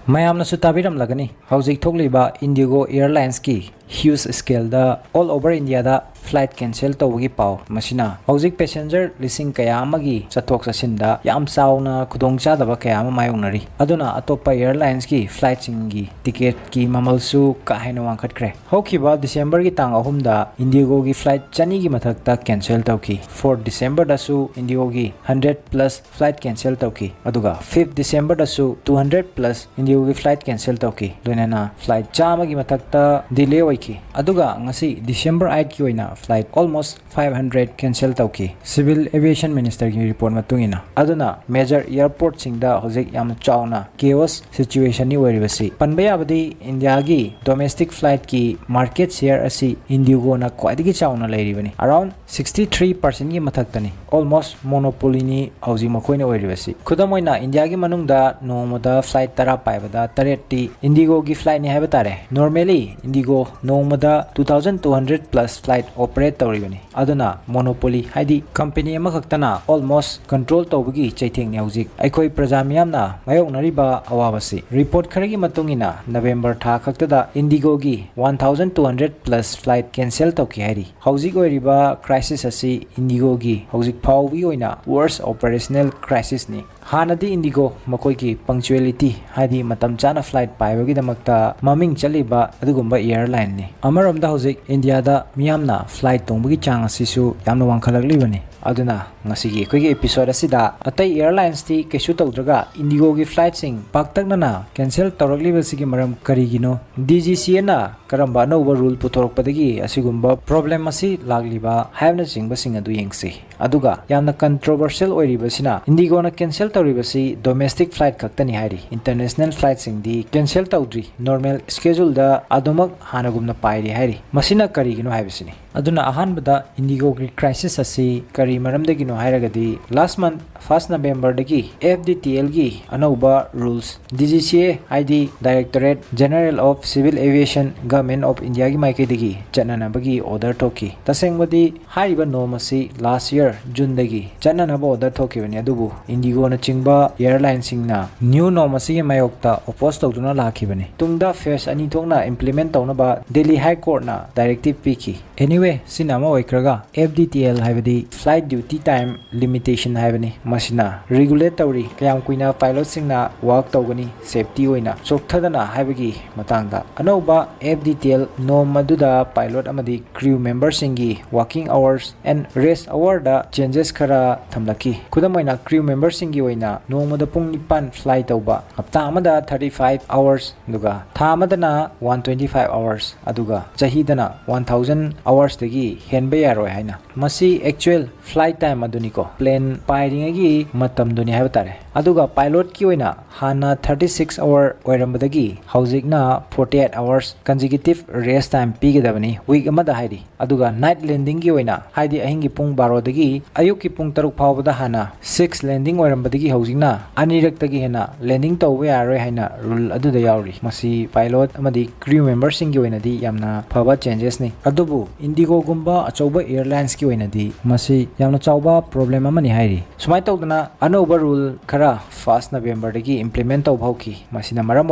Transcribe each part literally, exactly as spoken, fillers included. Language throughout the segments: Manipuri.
ꯃꯌꯥꯝꯅꯁꯨ ꯇꯥꯕꯤꯔꯝꯂꯒꯅꯤ, ꯍꯧꯖꯤꯛ ꯊꯣꯛꯂꯤꯕ IndiGo Airlinesꯀꯤ huge scaleꯗ all over Indiaꯗ flight cancel ꯇꯧꯕꯒꯤ ꯄꯥꯎ꯫ ꯃꯁꯤꯅ ꯍꯧꯖꯤꯛ passenger ꯂꯤꯁꯤꯡ ꯀꯌꯥ ꯑꯃꯒꯤ ꯆꯠꯊꯣꯛ ꯆꯠꯁꯤꯟꯗ ꯌꯥꯝ ꯆꯥꯎꯅ ꯈꯨꯗꯣꯡꯆꯥꯗꯕ ꯀꯌꯥ ꯑꯃ ꯃꯥꯌꯣꯛꯅꯔꯤ꯫ ꯑꯗꯨꯅ ꯑꯇꯣꯞꯄ airlinesꯀꯤ flightꯁꯤꯡꯒꯤ ticketꯀꯤ ꯃꯃꯜꯁꯨ ꯀꯥ ꯍꯦꯟꯅ ꯋꯥꯡꯈꯠꯈ꯭ꯔꯦ꯫ ꯍꯧꯈꯤꯕ Decemberꯒꯤ ꯇꯥꯡ ꯑꯍꯨꯝꯗ IndiGoꯒꯤ flight ꯆꯅꯤꯒꯤ ꯃꯊꯛꯇ cancel ꯇꯧꯈꯤ꯫ Fourth Decemberꯗꯁꯨ IndiGoꯒꯤ hundred plus flight cancel ꯇꯧꯈꯤ꯫ ꯑꯗꯨꯒ fifth Decemberꯗꯁꯨ two hundred plus IndiGoꯒꯤ flight cancel ꯇꯧꯈꯤ꯫ ꯂꯣꯏꯅꯅ flight ꯆꯥꯝꯃꯒꯤ ꯃꯊꯛꯇ delay ꯑꯣꯏꯈꯤ꯫ ꯑꯗꯨꯒ ꯉꯁꯤ December eightꯀꯤ ꯑꯣꯏꯅ flight almost five hundred cancel ꯇꯧꯈꯤ꯫ Civil Aviation Ministerꯒꯤ report ꯃꯇꯨꯡ ꯏꯟꯅ꯫ ꯑꯗꯨꯅ major airportꯁꯤꯡꯗ ꯍꯧꯖꯤꯛ ꯌꯥꯝꯅ ꯆꯥꯎꯅ chaos situationꯅꯤ ꯑꯣꯏꯔꯤꯕꯁꯤ꯫ ꯄꯟꯕ ꯌꯥꯕꯗꯤ Indiaꯒꯤ domestic flightꯀꯤ market share ꯑꯁꯤ IndiGoꯅ ꯈ꯭ꯋꯥꯏꯗꯒꯤ ꯆꯥꯎꯅ ꯂꯩꯔꯤꯕꯅꯤ꯫ Around sixty three percentꯀꯤ ꯃꯊꯛꯇꯅꯤ꯫ Almost monopolyꯅꯤ ꯍꯧꯖꯤꯛ ꯃꯈꯣꯏꯅ ꯑꯣꯏꯔꯤꯕꯁꯤ꯫ ꯈꯨꯗꯝ ꯑꯣꯏꯅ, Indiaꯒꯤ ꯃꯅꯨꯡꯗ ꯅꯣꯡꯃꯗ flight ꯇꯔꯥ ꯄꯥꯏꯕꯗ ꯇꯔꯦꯠꯇꯤ IndiGoꯒꯤ flightꯅꯤ ꯍꯥꯏꯕ ꯇꯥꯔꯦ꯫ Normally IndiGo ꯅꯣꯡꯃꯗ two thousand two hundred plus flight operate ꯇꯧꯔꯤꯕꯅꯤ꯫ ꯑꯗꯨꯅ monopoly ꯍꯥꯏꯗꯤ company ꯑꯃꯈꯛꯇꯅ almost control ꯇꯧꯕꯒꯤ ꯆꯩꯊꯦꯡꯅꯤ ꯍꯧꯖꯤꯛ ꯑꯩꯈꯣꯏ ꯄ꯭ꯔꯖꯥ ꯃꯤꯌꯥꯝꯅ ꯃꯥꯌꯣꯛꯅꯔꯤꯕ ꯑꯋꯥꯕꯁꯤ꯫ Report ꯈꯔꯒꯤ ꯃꯇꯨꯡ ꯏꯟꯅ, November ꯊꯥ ꯈꯛꯇꯗ IndiGoꯒꯤ one thousand two hundred plus flight cancel ꯇꯧꯈꯤ ꯍꯥꯏꯔꯤ꯫ ꯍꯧꯖꯤꯛ ꯑꯣꯏꯔꯤꯕ crisis ꯑꯁꯤ IndiGoꯒꯤ ꯍꯧꯖꯤꯛ ꯐꯥꯎꯕꯒꯤ ꯑꯣꯏꯅ worst operational crisisꯅꯤ꯫ ꯍꯥꯟꯅꯗꯤ IndiGo ꯃꯈꯣꯏꯒꯤ punctuality ꯍꯥꯏꯗꯤ ꯃꯇꯝ ꯆꯥꯅ flight ꯄꯥꯏꯕꯒꯤꯗꯃꯛꯇ ꯃꯃꯤꯡ ꯆꯠꯂꯤꯕ ꯑꯗꯨꯒꯨꯝꯕ airlineꯅꯤ꯫ ꯑꯃꯔꯣꯝꯗ ꯍꯧꯖꯤꯛ Indiaꯗ ꯃꯤꯌꯥꯝꯅ flight ꯇꯣꯡꯕꯒꯤ ꯆꯥꯡ ꯑꯁꯤꯁꯨ ꯌꯥꯝꯅ ꯋꯥꯡꯈꯠꯂꯛꯂꯤꯕꯅꯤ꯫ ꯑꯗꯨꯅ ꯉꯁꯤꯒꯤ ꯑꯩꯈꯣꯏꯒꯤ episode ꯑꯁꯤꯗ ꯑꯇꯩ airlinesꯇꯤ ꯀꯩꯁꯨ ꯇꯧꯗ꯭ꯔꯒ IndiGoꯒꯤ flightꯁꯤꯡ ꯄꯥꯛꯇꯛꯅꯅ cancel ꯇꯧꯔꯛꯂꯤꯕꯁꯤꯒꯤ ꯃꯔꯝ ꯀꯔꯤꯒꯤꯅꯣ? DGCAꯅ ꯀꯔꯝꯕ ꯑꯅꯧꯕ rule ꯄꯨꯊꯣꯔꯛꯄꯗꯒꯤ ꯑꯁꯤꯒꯨꯝꯕ problem ꯑꯁꯤ ꯂꯥꯛꯂꯤꯕ ꯍꯥꯏꯕꯅꯆꯤꯡꯕꯁꯤꯡ ꯑꯗꯨ ꯌꯦꯡꯁꯤ꯫ ꯑꯗꯨꯒ ꯌꯥꯝꯅ controversial ꯑꯣꯏꯔꯤꯕꯁꯤꯅ IndiGoꯅ cancel ꯇꯧꯔꯤꯕꯁꯤ domestic flight ꯈꯛꯇꯅꯤ ꯍꯥꯏꯔꯤ꯫ International flightꯁꯤꯡꯗꯤ cancel ꯇꯧꯗ꯭ꯔꯤ, normal scheduleꯗ ꯑꯗꯨꯃꯛ ꯍꯥꯟꯅꯒꯨꯝꯅ ꯄꯥꯏꯔꯤ ꯍꯥꯏꯔꯤ꯫ ꯃꯁꯤꯅ ꯀꯔꯤꯒꯤꯅꯣ ꯍꯥꯏꯕꯁꯤꯅꯤ꯫ ꯑꯗꯨꯅ ꯑꯍꯥꯟꯕꯗ IndiGoꯒꯤ crisis ꯑꯁꯤ ꯀꯔꯤ ꯃꯔꯝꯗꯒꯤꯅꯣ ꯍꯥꯏꯔꯒꯗꯤ, last month first Novemberꯗꯒꯤ FDTLꯒꯤ ꯑꯅꯧꯕ rules, DGCA ꯍꯥꯏꯗꯤ Directorate General of Civil Aviation, Government of Indiaꯒꯤ ꯃꯥꯏꯀꯩꯗꯒꯤ ꯆꯠꯅꯅꯕꯒꯤ order ꯊꯣꯛꯈꯤ꯫ ꯇꯁꯦꯡꯕꯗꯤ ꯍꯥꯏꯔꯤꯕ norm ꯑꯁꯤ last year Juneꯗꯒꯤ ꯆꯠꯅꯅꯕ order ꯊꯣꯛꯈꯤꯕꯅꯤ, ꯑꯗꯨꯕꯨ IndiGoꯅꯆꯤꯡꯕ airlineꯁꯤꯡꯅ new norm ꯑꯁꯤꯒꯤ ꯃꯥꯌꯣꯛꯇ oppose ꯇꯧꯗꯨꯅ ꯂꯥꯛꯈꯤꯕꯅꯤ꯫ ꯇꯨꯡꯗ phase ꯑꯅꯤ ꯊꯣꯛꯅ implement ꯇꯧꯅꯕ Delhi High Courtꯅ directive ꯄꯤꯈꯤ꯫ Anyway, ꯁꯤꯅ ꯑꯃ ꯑꯣꯏꯈ꯭ꯔꯒ, FDTL ꯍꯥꯏꯕꯗꯤ Flight Duty Time Limitation ꯍꯥꯏꯕꯅꯤ꯫ ꯃꯁꯤꯅ regulate ꯇꯧꯔꯤ ꯀꯌꯥꯝ ꯀꯨꯏꯅ pilotꯁꯤꯡꯅ work ꯇꯧꯒꯅꯤ, safety ꯑꯣꯏꯅ ꯆꯣꯛꯊꯗꯅ ꯍꯥꯏꯕꯒꯤ ꯃꯇꯥꯡꯗ꯫ ꯑꯅꯧꯕ FDTL norm ꯑꯗꯨꯗ pilot ꯑꯃꯗꯤ crew memberꯁꯤꯡꯒꯤ working hours and rest hourꯗ changes ꯈꯔ ꯊꯝꯂꯛꯈꯤ꯫ ꯈꯨꯗꯝ ꯑꯣꯏꯅ, crew memberꯁꯤꯡꯒꯤ ꯑꯣꯏꯅ ꯅꯣꯡꯃꯗ ꯄꯨꯡ ꯅꯤꯄꯥꯟ fly ꯇꯧꯕ, ꯍꯞꯇꯥ ꯑꯃꯗ thirty five hours, ꯑꯗꯨꯒ ꯊꯥ ꯑꯃꯗꯅ one twenty five hours, ꯑꯗꯨꯒ ꯆꯍꯤꯗꯅ one thousand hoursꯗꯒꯤ ꯍꯦꯟꯕ ꯌꯥꯔꯣꯏ ꯍꯥꯏꯅ꯫ ꯃꯁꯤ actual flight time ꯑꯗꯨꯅꯤꯀꯣ, plane ꯄꯥꯏꯔꯤꯉꯩꯒꯤ ꯃꯇꯝꯗꯨꯅꯤ ꯍꯥꯏꯕ ꯇꯥꯔꯦ꯫ ꯑꯗꯨꯒ pilotꯀꯤ ꯑꯣꯏꯅ ꯍꯥꯟꯅ thirty six hour ꯑꯣꯏꯔꯝꯕꯗꯒꯤ ꯍꯧꯖꯤꯛꯅ forty eight hours consecutive rest time ꯄꯤꯒꯗꯕꯅꯤ week ꯑꯃꯗ ꯍꯥꯏꯔꯤ꯫ ꯑꯗꯨꯒ night landingꯒꯤ ꯑꯣꯏꯅ, ꯍꯥꯏꯗꯤ ꯑꯍꯤꯡꯒꯤ ꯄꯨꯡ ꯕꯥꯔꯣꯗꯒꯤ ꯑꯌꯨꯛꯀꯤ ꯄꯨꯡ ꯇꯔꯨꯛ ꯐꯥꯎꯕꯗ ꯍꯥꯟꯅ six landing ꯑꯣꯏꯔꯝꯕꯗꯒꯤ ꯍꯧꯖꯤꯛꯅ ꯑꯅꯤꯔꯛꯇꯒꯤ ꯍꯦꯟꯅ landing ꯇꯧꯕ ꯌꯥꯔꯔꯣꯏ ꯍꯥꯏꯅ rule ꯑꯗꯨꯗ ꯌꯥꯎꯔꯤ꯫ ꯃꯁꯤ pilot ꯑꯃꯗꯤ crew memberꯁꯤꯡꯒꯤ ꯑꯣꯏꯅꯗꯤ ꯌꯥꯝꯅ ꯐꯕ changesꯅꯤ꯫ ꯑꯗꯨꯕꯨ IndiGoꯒꯨꯝꯕ ꯑꯆꯧꯕ airlinesꯀꯤ ꯑꯣꯏꯅꯗꯤ ꯃꯁꯤ ꯌꯥꯝꯅ ꯆꯥꯎꯕ problem ꯑꯃꯅꯤ ꯍꯥꯏꯔꯤ꯫ ꯁꯨꯃꯥꯏꯅ ꯇꯧꯗꯅ ꯑꯅꯧꯕ rule ꯈꯔ first Novemberꯗꯒꯤ implement ꯇꯧꯕ ꯍꯧꯈꯤ꯫ ꯃꯁꯤꯅ ꯃꯔꯝ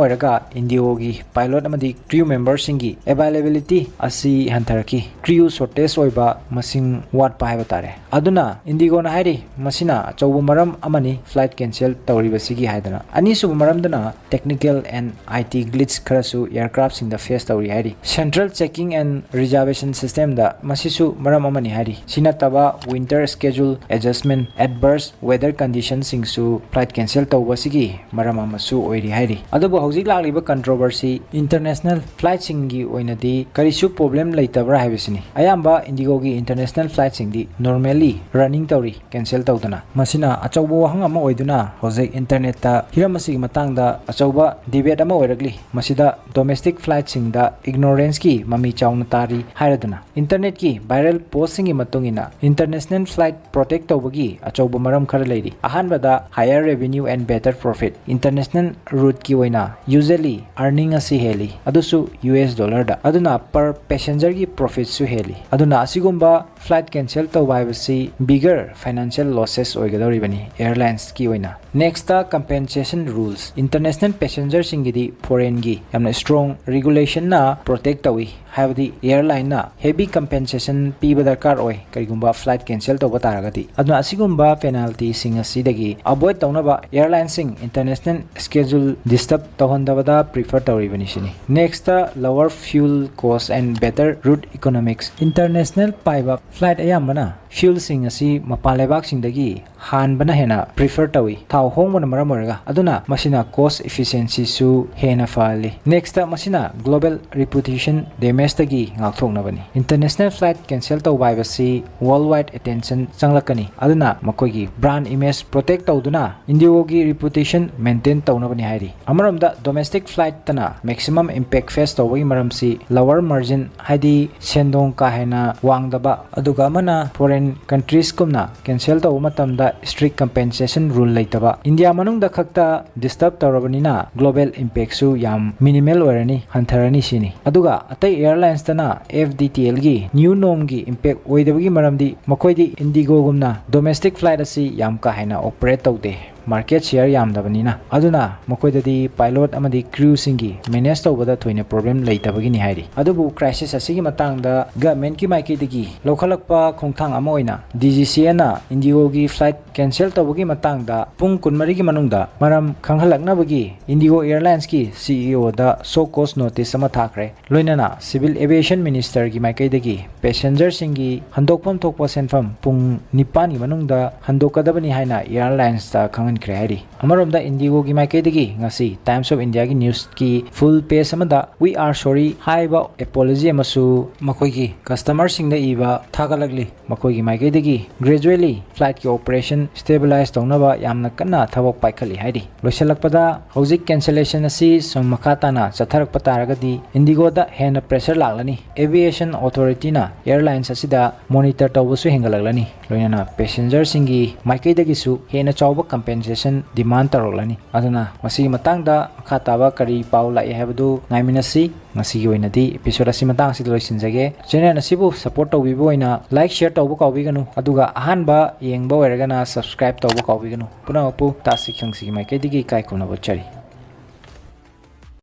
ꯑꯣꯏꯔꯒ IndiGoꯒꯤ pilot ꯑꯃꯗꯤ crew memberꯁꯤꯡꯒꯤ availability ꯑꯁꯤ ꯍꯟꯊꯔꯛꯈꯤ꯫ Crew shortage ꯑꯣꯏꯕ, ꯃꯁꯤꯡ ꯋꯥꯠꯄ ꯍꯥꯏꯕ ꯇꯥꯔꯦ꯫ ꯑꯗꯨꯅ IndiGoꯅ ꯍꯥꯏꯔꯤ, ꯃꯁꯤꯅ ꯑꯆꯧꯕ ꯃꯔꯝ ꯑꯃꯅꯤ flight cancel ꯇꯧꯔꯤꯕꯁꯤꯒꯤ ꯍꯥꯏꯗꯅ꯫ ꯑꯅꯤꯁꯨꯕ ꯃꯔꯝꯗꯅ technical and IT glitch ꯈꯔꯁꯨ aircraftꯁꯤꯡꯗ face ꯇꯧꯔꯤ ꯍꯥꯏꯔꯤ꯫ Central Checking and Reservation Systemꯗ ꯃꯁꯤꯁꯨ ꯃꯔꯝ ꯑꯃꯅꯤ ꯍꯥꯏꯔꯤ꯫ ꯁꯤ ꯅꯠꯇꯕ winter schedule adjustment, adverse weather conditionꯁꯤꯡꯁꯨ flight cancel ꯇꯧꯕꯁꯤꯒꯤ ꯃꯔꯝ ꯑꯃꯁꯨ ꯑꯣꯏꯔꯤ ꯍꯥꯏꯔꯤ꯫ ꯑꯗꯨꯕꯨ ꯍꯧꯖꯤꯛ ꯂꯥꯛꯂꯤꯕ controversy, international flightꯁꯤꯡꯒꯤ ꯑꯣꯏꯅꯗꯤ ꯀꯔꯤꯁꯨ problem ꯂꯩꯇꯕ꯭ꯔꯥ ꯍꯥꯏꯕꯁꯤꯅꯤ꯫ ꯑꯌꯥꯝꯕ IndiGoꯒꯤ international flightꯁꯤꯡꯗꯤ normally running ꯇꯧꯔꯤ, cancel ꯇꯧꯗꯅ꯫ ꯃꯁꯤꯅ ꯑꯆꯧꯕ ꯋꯥꯍꯪ ꯑꯃ ꯑꯣꯏꯗꯨꯅ ꯍꯧꯖꯤꯛ internetꯇ ꯍꯤꯔꯝ ꯑꯁꯤꯒꯤ ꯃꯇꯥꯡꯗ ꯑꯆꯧꯕ debate ꯑꯃ ꯑꯣꯏꯔꯛꯂꯤ꯫ ꯃꯁꯤꯗ domestic flightꯁꯤꯡꯗ ignoranceꯀꯤ ꯃꯃꯤ ꯆꯥꯎꯅ ꯇꯥꯔꯤ ꯍꯥꯏꯔꯗꯨꯅ꯫ Internetꯀꯤ viral postꯁꯤꯡꯒꯤ ꯃꯇꯨꯡ ꯏꯟꯅ, international flight protect ꯇꯧꯕꯒꯤ ꯑꯆꯧꯕ ꯃꯔꯝ ꯈꯔ ꯂꯩꯔꯤ꯫ ꯑꯍꯥꯟꯕꯗ, higher revenue and better profit꯫ International routeꯀꯤ ꯑꯣꯏꯅ usually earning ꯑꯁꯤ ꯍꯦꯜꯂꯤ, ꯑꯗꯨꯁꯨ US dollarꯗ, ꯑꯗꯨꯅ per passengerꯒꯤ profitꯁꯨ ꯍꯦꯜꯂꯤ꯫ ꯑꯗꯨꯅ ꯑꯁꯤꯒꯨꯝꯕ flight cancel ꯇꯧꯕ ꯍꯥꯏꯕꯁꯤ bigger financial losses ꯑꯣꯏꯒꯗꯧꯔꯤꯕꯅꯤ airlinesꯀꯤ ꯑꯣꯏꯅ꯫ Nextꯇ, compensation rules꯫ International passengerꯁꯤꯡꯒꯤꯗꯤ foreignꯒꯤ ꯌꯥꯝꯅ strong regulationꯅ protect ꯇꯧꯏ, ꯍꯥꯏꯕꯗꯤ airlineꯅ heavy compensation ꯄꯤꯕ ꯗꯔꯀꯥꯔ ꯑꯣꯏ ꯀꯔꯤꯒꯨꯝꯕ flight cancel ꯇꯧꯕ ꯇꯥꯔꯒꯗꯤ꯫ ꯑꯗꯨꯅ ꯑꯁꯤꯒꯨꯝꯕ penaltyꯁꯤꯡ ꯑꯁꯤꯗꯒꯤ avoid ꯇꯧꯅꯕ airlineꯁꯤꯡ international schedule disturb ꯇꯧꯍꯟꯗꯕꯗ prefer ꯇꯧꯔꯤꯕꯅꯤ ꯁꯤꯅꯤ꯫ Nextꯇ, lower fuel cost and better route economics꯫ International ꯄꯥꯏꯕ flight ꯑꯌꯥꯝꯕꯅ fuelꯁꯤꯡ ꯑꯁꯤ ꯃꯄꯥꯟ ꯂꯩꯕꯥꯛꯁꯤꯡꯗꯒꯤ ꯍꯥꯟꯕꯅ ꯍꯦꯟꯅ prefer ꯇꯧꯏ, ꯊꯥꯎ ꯍꯣꯡꯕꯅ ꯃꯔꯝ ꯑꯣꯏꯔꯒ, ꯑꯗꯨꯅ ꯃꯁꯤꯅ cost efficiencyꯁꯨ ꯍꯦꯟꯅ ꯐꯍꯜꯂꯤ꯫ Nextꯇ, ꯃꯁꯤꯅ global reputation damageꯇꯒꯤ ꯉꯥꯛꯊꯣꯛꯅꯕꯅꯤ꯫ International flight cancel ꯇꯧꯕ ꯍꯥꯏꯕꯁꯤ worldwide attention ꯆꯪꯂꯛꯀꯅꯤ, ꯑꯗꯨꯅ ꯃꯈꯣꯏꯒꯤ brand image protect ꯇꯧꯗꯨꯅ IndiGoꯒꯤ reputation maintain ꯇꯧꯅꯕꯅꯤ ꯍꯥꯏꯔꯤ꯫ ꯑꯃꯔꯣꯝꯗ, domestic flightꯇꯅ maximum impact face ꯇꯧꯕꯒꯤ ꯃꯔꯝꯁꯤ lower margin, ꯍꯥꯏꯗꯤ ꯁꯦꯟꯗꯣꯡ ꯀꯥ ꯍꯦꯟꯅ ꯋꯥꯡꯗꯕ, ꯑꯗꯨꯒ ꯑꯃꯅ foreign countriesꯀꯨꯝꯅ cancel ꯇꯧꯕ ꯃꯇꯝꯗ strict compensation rule ꯂꯩꯇꯕ꯫ ꯏꯟꯗꯤꯌꯥ ꯃꯅꯨꯡꯗ ꯈꯛꯇ disturb ꯇꯧꯔꯕꯅꯤꯅ global impactꯁꯨ ꯌꯥꯝ minimal ꯑꯣꯏꯔꯅꯤ, ꯍꯟꯊꯔꯅꯤ ꯁꯤꯅꯤ꯫ ꯑꯗꯨꯒ ꯑꯇꯩ airlinesꯇꯅ FDTLꯒꯤ new normꯒꯤ impact ꯑꯣꯏꯗꯕꯒꯤ ꯃꯔꯝꯗꯤ ꯃꯈꯣꯏꯗꯤ IndiGoꯒꯨꯝꯅ domestic flight ꯑꯁꯤ ꯌꯥꯝ ꯀꯥ ꯍꯦꯟꯅ operate ꯇꯧꯗꯦ꯫ market share ꯌꯥꯝꯗꯕꯅꯤꯅ꯫ ꯑꯗꯨꯅ ꯃꯈꯣꯏꯗꯗꯤ pilot ꯑꯃꯗꯤ crewꯁꯤꯡꯒꯤ manage ꯇꯧꯕꯗ ꯊꯣꯏꯅ problem ꯂꯩꯇꯕꯒꯤꯅꯤ ꯍꯥꯏꯔꯤ꯫ ꯑꯗꯨꯕꯨ crisis ꯑꯁꯤꯒꯤ ꯃꯇꯥꯡꯗ governmentꯀꯤ ꯃꯥꯏꯀꯩꯗꯒꯤ ꯂꯧꯈꯠꯂꯛꯄ ꯈꯣꯡꯊꯥꯡ ꯑꯃ ꯑꯣꯏꯅ DGCAꯅ IndiGoꯒꯤ flight cancel ꯇꯧꯕꯒꯤ ꯃꯇꯥꯡꯗ ꯄꯨꯡ ꯀꯨꯟꯃꯔꯤꯒꯤ ꯃꯅꯨꯡꯗ ꯃꯔꯝ ꯈꯪꯍꯜꯂꯛꯅꯕꯒꯤ IndiGo Airlinesꯀꯤ CEOꯗ show cause notice ꯑꯃ ꯊꯥꯈ꯭ꯔꯦ꯫ ꯂꯣꯏꯅꯅ Civil Aviation Ministerꯒꯤ ꯃꯥꯏꯀꯩꯗꯒꯤ passengerꯁꯤꯡꯒꯤ ꯍꯟꯗꯣꯛꯐꯝ ꯊꯣꯛꯄ ꯁꯦꯟꯐꯝ ꯄꯨꯡ ꯅꯤꯄꯥꯟꯒꯤ ꯃꯅꯨꯡꯗ ꯍꯟꯗꯣꯛꯀꯗꯕꯅꯤ ꯍꯥꯏꯅ Airlinesꯇ ꯈꯪꯍꯟꯈ꯭ꯔꯦ ꯍꯥꯏꯔꯤ꯫ ꯑꯃꯔꯣꯝꯗ IndiGoꯒꯤ ꯃꯥꯏꯀꯩꯗꯒꯤ ꯉꯁꯤ Times of Indiaꯒꯤ newsꯀꯤ full page ꯑꯃꯗ "We are sorry" ꯍꯥꯏꯕ apology ꯑꯃꯁꯨ ꯃꯈꯣꯏꯒꯤ customerꯁꯤꯡꯗ ꯏꯕ ꯊꯥꯒꯠꯂꯛꯂꯤ꯫ ꯃꯈꯣꯏꯒꯤ ꯃꯥꯏꯀꯩꯗꯒꯤ gradually flightꯀꯤ operation stabilize ꯇꯧꯅꯕ ꯌꯥꯝꯅ ꯀꯟꯅ ꯊꯕꯛ ꯄꯥꯏꯈꯠꯂꯤ ꯍꯥꯏꯔꯤ꯫ ꯂꯣꯏꯁꯤꯜꯂꯛꯄꯗ, ꯍꯧꯖꯤꯛ cancellation ꯑꯁꯤ ꯁꯨꯝ ꯃꯈꯥ ꯇꯥꯅ ꯆꯠꯊꯔꯛꯄ ꯇꯥꯔꯒꯗꯤ IndiGoꯗ ꯍꯦꯟꯅ pressure ꯂꯥꯛꯂꯅꯤ꯫ Aviation Authorityꯅ airlines ꯑꯁꯤꯗ monitor ꯇꯧꯕꯁꯨ ꯍꯦꯟꯒꯠꯂꯛꯂꯅꯤ꯫ ꯂꯣꯏꯅꯅ passengerꯁꯤꯡꯒꯤ ꯃꯥꯏꯀꯩꯗꯒꯤꯁꯨ ꯍꯦꯟꯅ ꯆꯥꯎꯕ compensation demand ꯇꯧꯔꯛꯂꯅꯤ꯫ ꯑꯗꯨꯅ ꯃꯁꯤꯒꯤ ꯃꯇꯥꯡꯗ ꯃꯈꯥ ꯇꯥꯕ ꯀꯔꯤ ꯄꯥꯎ ꯂꯥꯛꯏ ꯍꯥꯏꯕꯗꯨ ꯉꯥꯏꯃꯤꯟꯅꯁꯤ꯫ ꯉꯁꯤꯒꯤ ꯑꯣꯏꯅꯗꯤ episode ꯑꯁꯤ ꯃꯇꯥꯡ ꯑꯁꯤꯗ ꯂꯣꯏꯁꯤꯟꯖꯒꯦ꯫ Channel ꯑꯁꯤꯕꯨ support ꯇꯧꯕꯤꯕ ꯑꯣꯏꯅ like, share ꯇꯧꯕ ꯀꯥꯎꯕꯤꯒꯅꯨ꯫ ꯑꯗꯨꯒ ꯑꯍꯥꯟꯕ ꯌꯦꯡꯕ ꯑꯣꯏꯔꯒꯅ subscribe ꯇꯧꯕ ꯀꯥꯎꯕꯤꯒꯅꯨ꯫ ꯄꯨꯝꯅꯃꯛꯄꯨ ꯇꯥꯁꯤ ꯈꯪꯁꯤꯒꯤ ꯃꯥꯏꯀꯩꯗꯒꯤ ꯏꯀꯥꯏ ꯈꯨꯝꯅꯕ ꯎꯠꯆꯔꯤ꯫